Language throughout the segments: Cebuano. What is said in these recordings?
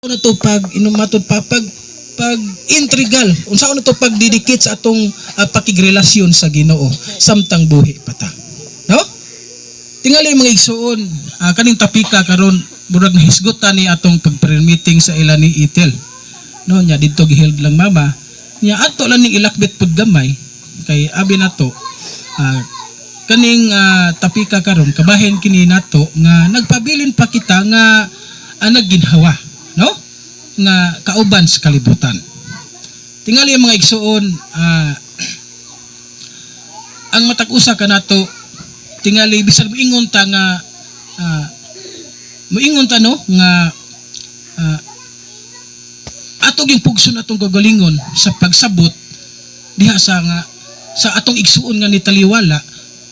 Na to pag inumatod pa pag pag intrigal, unsaon na to pagdidikit sa atong pakigrelasyon sa Ginoo samtang buhi pa ta, no? Tingali, mga igsuon, kaning tapika karon murag nahisgot ta ni atong pag-prayer meeting sa ila ni Itel, no? Nya didto giheld lang mama nya, ato lang ning ilakbit pud gamay kay abi nato kaning tapika karon kabahin kini nato nga nagpabilin pa kita nga nagginhawa, no, nga kauban sa kalibutan. Tingali, ang mga igsuon, ang matag usa kanato, tingali bisan moingon ta nga moingon ta, no, nga ato gyung pugson atong kagalingon sa pagsabot diha sa nga sa atong igsuon nga nitaliwala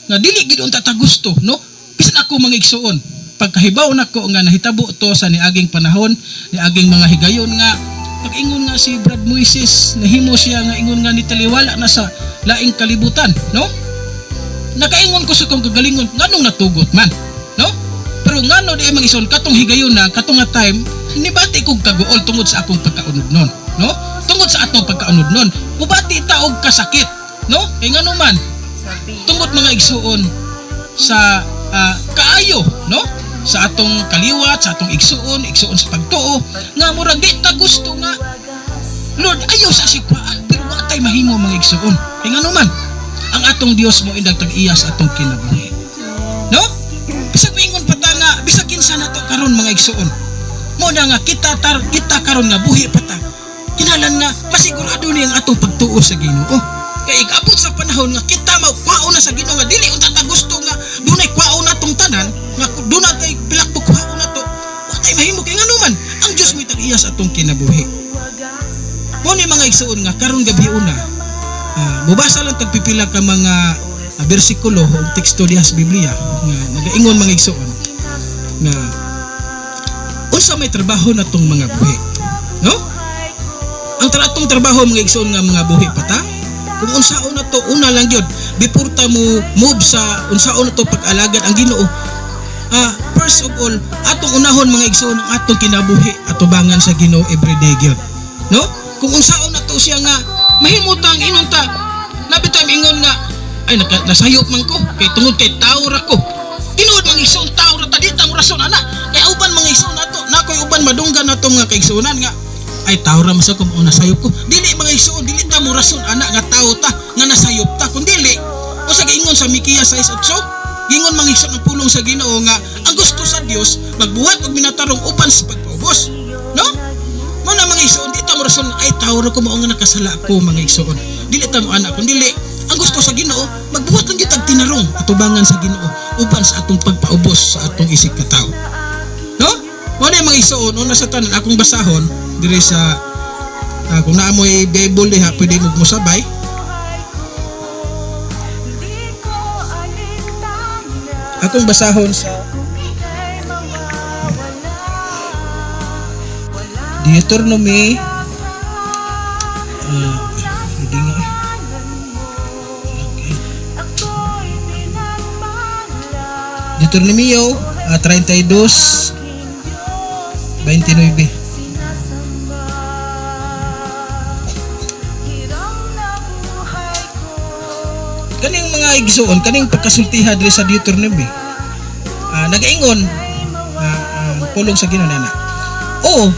nga dili gid unta ta gusto, no? Bisan ako, mga igsuon, pagkahibaw nako nga nahitabo to sa niaging panahon, niaging mga higayon, nga pag-ingon nga si Brad Moises nahimo siya nga ingon nga nitaliwala na sa laing kalibutan, no, nakaingon ko sa kong kagalingon, nganong natugot man, no? Pero ngano di mga igsoon, katong higayon na katong nga time nibati kog kaguol tungod sa akong pagkaunod nun, no? Tungod sa atong pagkaunod nun, mubati ta og kasakit, no? Kay ngano man, tungod, mga igsuon, sa kaayo, no, sa atong kaliwat, sa atong igsuon, igsuon sa pagtuo nga murag di ta gusto nga, "Lord, ayaw sa sikwa," pero wa tay mahimo, mga igsuon, kay ngano man ang atong Dios mo indag tag-iya sa atong kinabuhi, no? Bisag moingon pa ta nga bisag kinsa nato karon, mga igsuon, mo na nga kita karon nga buhi pa ta, kinahanglan nga masigurado ni ang atong pagtuo sa Ginoo, kay igabot sa panahon nga kita magkuhaon na sa Ginoo nga dili unta ta gusto nga dunay kwaon natong tanan, nga dunay tay pilakto kwaon nato, wa tay mahimo, kay ngano man ang Dios mo'y tag-iya sa atong kinabuhi. Mo ni, mga igsuon, nga karon gabi una, mubasa lang tagpipila ka mga bersikulo o teksto diha sa Biblia nga nagaingon, mga igsuon, nga unsa may trabaho natong mga buhi, no? Ang atong trabaho, mga igsuon, nga mga buhi pa ta, kung unsaon na to, una lang gyud before ta mo move sa unsaon na to pag-alagad ang Ginoo, first of all, atong unahon, mga igsuon, ang atong kinabuhi atubangan sa Ginoo everyday gyud, no? Kung unsaon na to siya nga mahimutang ingon ta, nabi tayo ingon nga, "Ay, nasayop man ko kay tungod kay tao ra ko." Tinuod, mga igsuon, tao ra ta, di ta mo rason ana, kay uban, mga igsuon, nato nakoy uban madunggan nato mga kaigsuonan nga, "Ay, tao ra man sa ko, mao nasayop ko." Dili, mga igsuon, dili ta mo rason ana nga tao ta nga nasayop ta, kun dili usa giingon sa Mikias 6:8, gingon, mga igsuon, ang pulong sa Ginoo nga ang gusto sa Dios magbuhat og minatarong uban sa pagpaubos, no? Mo na, mga igsuon, di ta mo rason, "Ay, tao ra ko, mao nga nakasala ko." Mga igsuon, dili ta mo ana, kun dili ang gusto sa Ginoo magbuhat lang gyud tag tinarong atubangan sa Ginoo uban sa atong pagpaubos sa atong isip katawo, no? Mo na, mga igsuon, una sa tanan akong basahon diri sa kung naa mo'y Bible diha, pwede mo mosabay. Di ko alintana Akong basahon sa kung ika'y mawawala. Wala Deuteronomy, hindi nga eh. Okay. Ako'y pinagpala. Deuteronomio 32 29. Sinasamba. Hiram na buhay ko. Kaning, mga igsuon, kaning pagkasultiha diri sa Deuteronomy, nagaingon pulong sa Ginoo nana, "O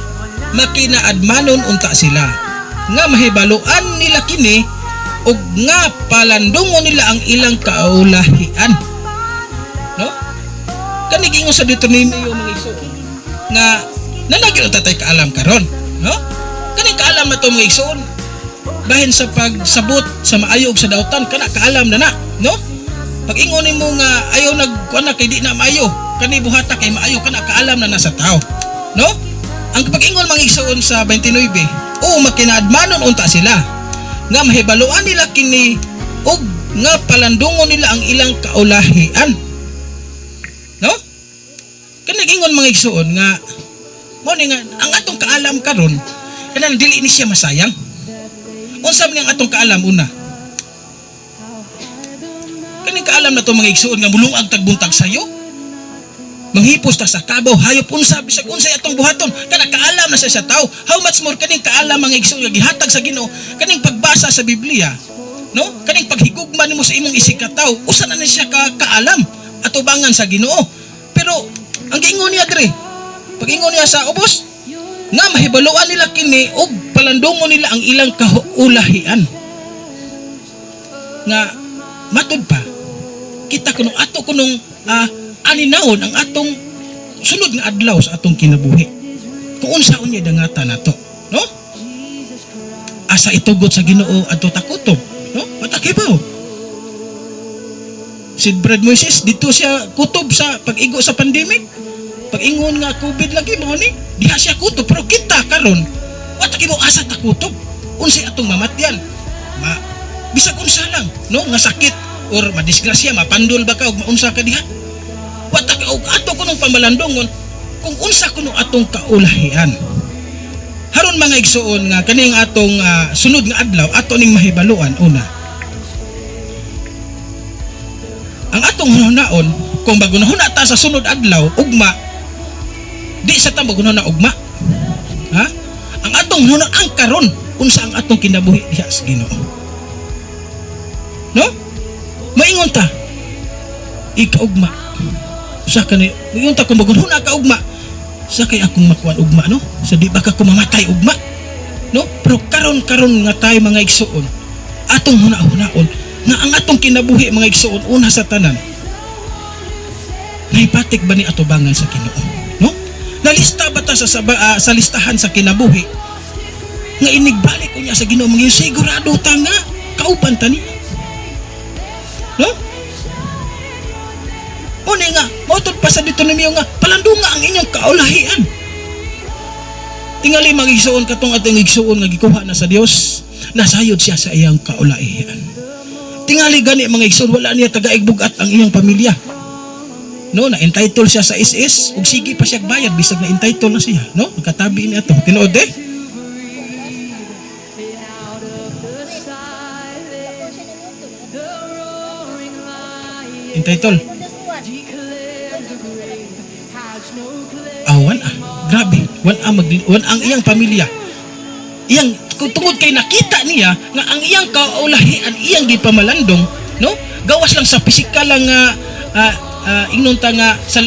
makinaadmanon unta sila nga mahibaluan nila kini ug nga palandungon nila ang ilang kaulahian," no? Kani giingon sa Deuteronomy, mga igsuon, nga nanagin unta tay kaalam karon, no? Kaning kaalam na to, mga igsuon, bahin sa pagsabot sa maayo ug sa dautan, kana kaalam na na, no? Pag ingon nimo nga ayaw nag kuan na kay di na maayo, kani buhata kay maayo, kana kaalam na na sa tao, no? Ang pag-ingon, mga igsuon, sa 29, "O makinaadmanon unta sila nga mahibaluan nila kini ug nga palandungon nila ang ilang kaulahian," no? Kani ingon, mga igsuon, nga mo ni nga ang atong kaalam karon kanang dili ni siya masayang. Unsa man ang atong kaalam una? Kaning kaalam na to, mga igsuon, nga mulungag tagbuntag sayo. Manghipos ta sa kabaw, hayop, unsa, bisag unsay atong buhaton, kana kaalam na siya sa tao. How much more kaning kaalam, mga igsoon, nga gihatag sa Ginoo, kaning pagbasa sa Biblia, no? Kaning paghigugma nimo sa imong isigkatawo, usa na na siya ka kaalam atubangan sa Ginoo. Pero ang giingon niya diri, pag-ingon niya sa ubos, nga mahibaluan nila kini og palandungon nila ang ilang kaulahian. Nga matud pa kita kuno ato kunong aninawon ang atong sunod nga adlaw sa atong kinabuhi. Kung unsa unya dangata nato, no? Asa itugot sa Ginoo adto takutob, no? Matakibaw. Si Brad Moises dito siya kutob sa pag-igo sa pandemic. Pag-ingon nga COVID lagi mao ni, diha siya kutob, pero kita karon wa ta kibaw asa ta kutob. Unsay atong mamatyan? Ma bisag unsa lang, no, nga sakit or madisgrasya, mapandol ba ka og maunsa ka diha? Wa ta og ato kunong pamalandongon kung unsa kuno atong kaulahian. Haron, mga igsuon, nga kaning atong sunod nga adlaw ato ning mahibaluan una. Ang atong hunaon kung magunahuna ta sa sunod adlaw ugma, di sa ta magunahuna ugma. Ha? Ang atong hunahuna ang karon, unsa ang atong kinabuhi diha sa Ginoo. No? Maingon ta ikaugma sa kani, maingon ta kung magunahuna ka ugma, sa kay akong makuan ugma, no? Sa di ba ka kumamatay ugma, no? Pero karon karon nga tayo, mga igsuon, atong huna-hunaon nga ang atong kinabuhi, mga igsuon, una sa tanan, naipatik ba ni atubangan sa Ginoo, no? Nalista ba ta sa listahan sa kinabuhi nga inigbalik ko niya sa Ginoo, mga sigurado ta nga kauban ta niya, no? Una nga mautod pa sa Deuteronomio nga palandunga ang inyong kaulahian. Tingali, mga igsuon, katong atong igsuon nga gikuha na sa Dios, nasayod siya sa iyang kaulahian. Tingali gani, mga igsuon, wala niya tagaig bugat ang iyang pamilya, no? Na entitled siya sa SS ug sige pa siya bayad bisag na entitled na siya, no? Magkatabi niya to, tinuod eh. Out of the silence, the roaring lion Entitled. declared the grave has no claim. Ah, wan ah. Grabe, wan ah, wan ang iyang pamilya. Iyang kung tungod kay nakita niya nga ang iyang kaulahian iyang gipamalandong, no? Gawas lang sa pisikal lang nga ingnon ta nga sa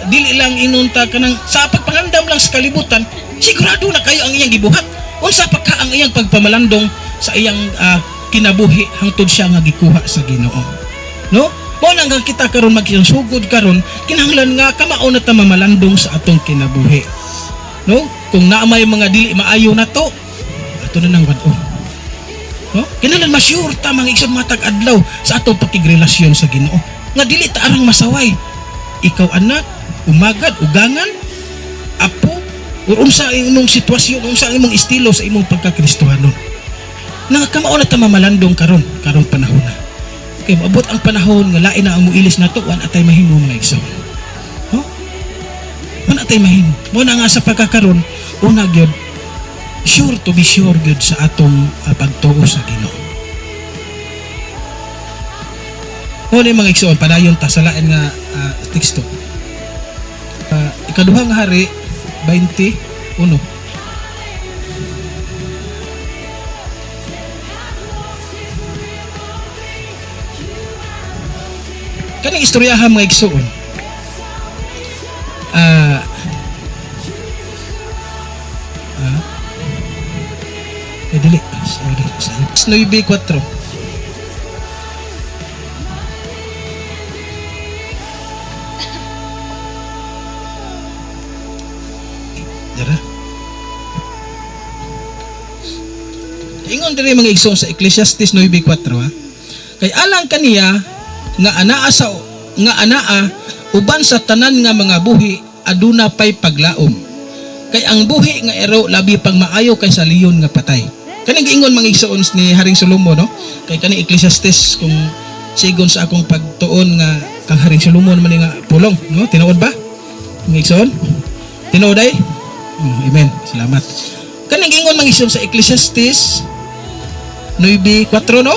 dili lang ingnon ta kanang sa pagpangandam lang sa kalibutan, sigurado na kayo ang iyang gibuhat. Unsa pa ka ang iyang pagpamalandong sa iyang kinabuhi hangtod siya nga gikuha sa Ginoo. No? Mao nang nga kita karon magsugod karon, kinahanglan nga kamao na ta mamalandong sa atong kinabuhi. No? Kung naa may mga dili maayo na to, ato na nang wad-on. No? Kinahanglan ma-sure ta, mga igsoon, matag adlaw sa atong pakigrelasyon sa Ginoo. Nga dili ta arang masaway. Ikaw anak, umagad, ugangan, apo, or unsa ang imong sitwasyon, unsa ang imong estilo sa imong pagkakristohanon. Nga kamao na ta mamalandong karon, karong panahon na. Kay moabot ang panahon nga lain na ang muilis nato, wa tay mahimo, mga igsoon. No? Wa tay mahimo. Mo na nga sa pagkakaron, una gyud, sure to be sure gyud sa atong pagtuo sa Ginoo. Mo ni, mga igsoon, padayon ta sa lain nga teksto. Ikaduhang Hari 21. Kaning istoryahan, mga igsoon. Eh, dili. Sorry. 9:4. Dara. Ingon diri, mga igsoon, sa Ecclesiastes 9:4 ha. Kay alang kaniya nga anaa sa nga anaa uban sa tanan nga mga buhi aduna pay paglaom. Kay ang buhi nga ero labi pang maayo kaysa leon nga patay. Kaning giingon, mga igsoon, ni Haring Solomon, no? Kay kaning Ecclesiastes, kung sigon sa akong pagtuon nga kang Haring Solomon man ni nga pulong, no? Tinuod ba? Mga igsoon? Tinuod ay? Amen. Salamat. Kaning giingon, mga igsoon, sa Ecclesiastes 9:4, no?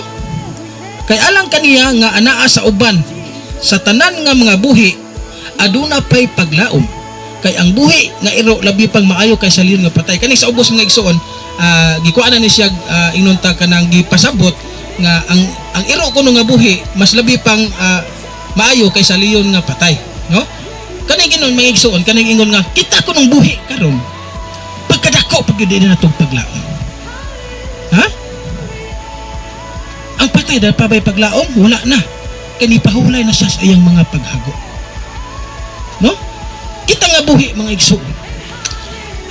Kay alang kaniya nga anaa sa uban sa tanan nga mga buhi Aduna pay paglaom. Kay ang buhi nga iro labi pang maayo kaysa leon nga patay. Kani sa ubos, mga igsuon, gikuha na ni siya, ingon ta kanang gipasabot nga ang iro kuno nga buhi mas labi pang maayo kaysa leon nga patay, no? Kani ginon, mga igsuon, kaning ingon nga kita kunong buhi karon, pagkadako pag gyud na natong paglaom. Ha? Ang patay dahil pa ba'y paglaom? Wala na. Kay nipahulay na siya sa iyang mga paghago. No? Kita nga buhi, mga igsuon.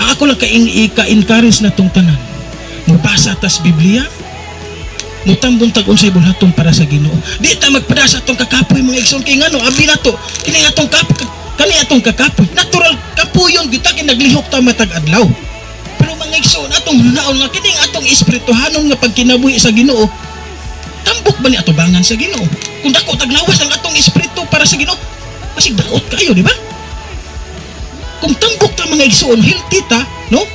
Ang ako lang ka-encourage na tong tanan. Mubasa tas Biblia, mutambong tag unsay bulhaton para sa Ginoo. Di ta magpadasa atong kakapoy, mga igsoon, kay ngano abi nato kini atong kap kani atong kakapoy. Natural kapuyon kita kay naglihok ta matag adlaw. Pero mga igsoon, atong hunaon nga kini atong espirituhanon nga pagkinabuhi sa Ginoo, tambok ba ni atubangan sa Ginoo? Kung dako taglawas ang atong espiritu para sa Ginoo, basig daot kayo, di ba? Kung tambok ta, mga igsoon, healthy ta, no?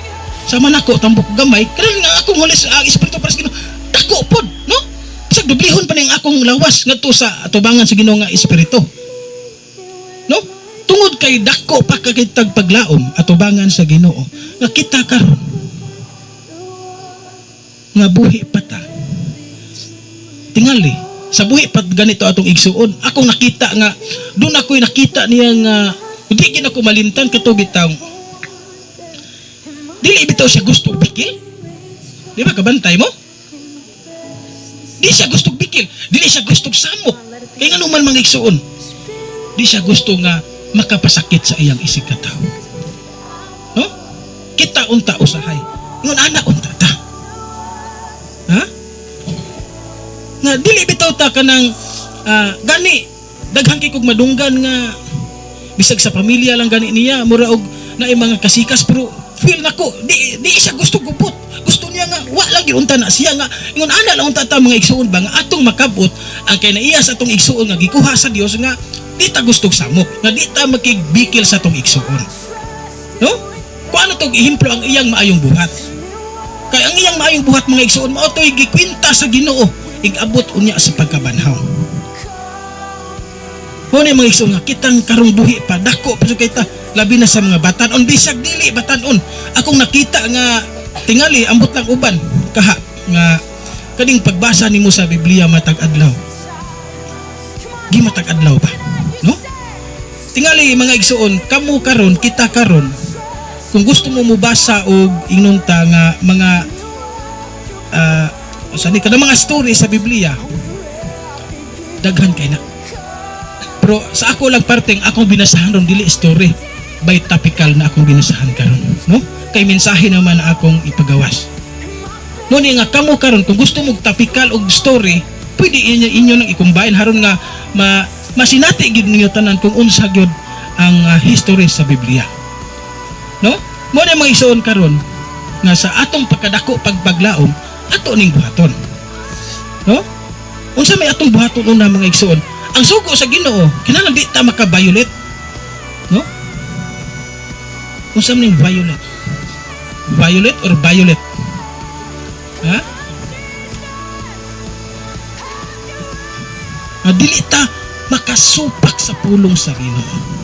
Sama nako, tambok gamay, karon nga akong huli sa espiritu para sa Ginoo, dako pod, no? Bisag dublihon pa ning akong lawas ngadto sa atubangan sa Ginoo nga espiritu. No? Tungod kay dako pa kakitag paglaom atubangan sa Ginoo, nga kita karon nga buhi pa ta. Tingali, sa buhi pa ganito atong igsuon, akong nakita nga doon ako'y nakita niya nga hindi gid ako malimtan kato bitaw. Dili bitaw siya gusto bikil. Di ba kabantay mo? Di siya gusto bikil, dili siya gusto samok. Kay ngano man, mga igsuon, di siya gusto nga makapasakit sa iyang isig katawo. No? Kita unta usahay. Ingon ana unta ta. Ha? Nga dili bitaw ta kanang gani daghan kay kog madunggan nga bisag sa pamilya lang gani niya mura og naay mga kasikas, pero feel nako di siya gusto gubot, gusto niya nga wa lang gyud unta na siya nga ingon ana lang unta ta, mga igsuon ba, nga atong makabot ang kay naiya sa atong igsuon nga gikuha sa Dios, nga di ta gusto samok, nga di ta makigbikil sa atong igsuon, no? Kung ano tong ehemplo ang iyang maayong buhat, kay ang iyang maayong buhat, mga igsuon, mao to'y gikwenta sa Ginoo igabot unya sa pagkabanhaw. Mao ni, mga igsuon, nga kitang karong buhi pa, dako pa jud kay ta, labi na sa mga batanon, bisag dili batanon. Akong nakita nga tingali ambot lang uban kaha nga kaning pagbasa nimo sa Biblia matag adlaw. Gi matag adlaw ba? No? Tingali, mga igsuon, kamo karon, kita karon, kung gusto mo mobasa og ingnon ta nga mga sa ni kada mga story sa Biblia, daghan kay na. Pero sa ako lang parteng akong binasahan ron dili story, by topical na akong binasahan karon, no? Kay mensahe naman na akong ipagawas. Mo ni nga kamo karon, kung gusto mo topical og story, pwede inyo inyo nang i-combine haron nga ma masinati gyud ninyo tanan kung unsa gyud ang history sa Biblia. No? Mo ni, mga igsoon, karon nga sa atong pagkadako pagpaglaom ato ning buhaton. No? Unsa may atong buhaton una, mga igsoon? Ang sugo sa Ginoo, kinahanglan di ta maka-violate. No? Unsa man ning violate? Violate or violet? Ha? Nga dili ta makasupak sa pulong sa Ginoo.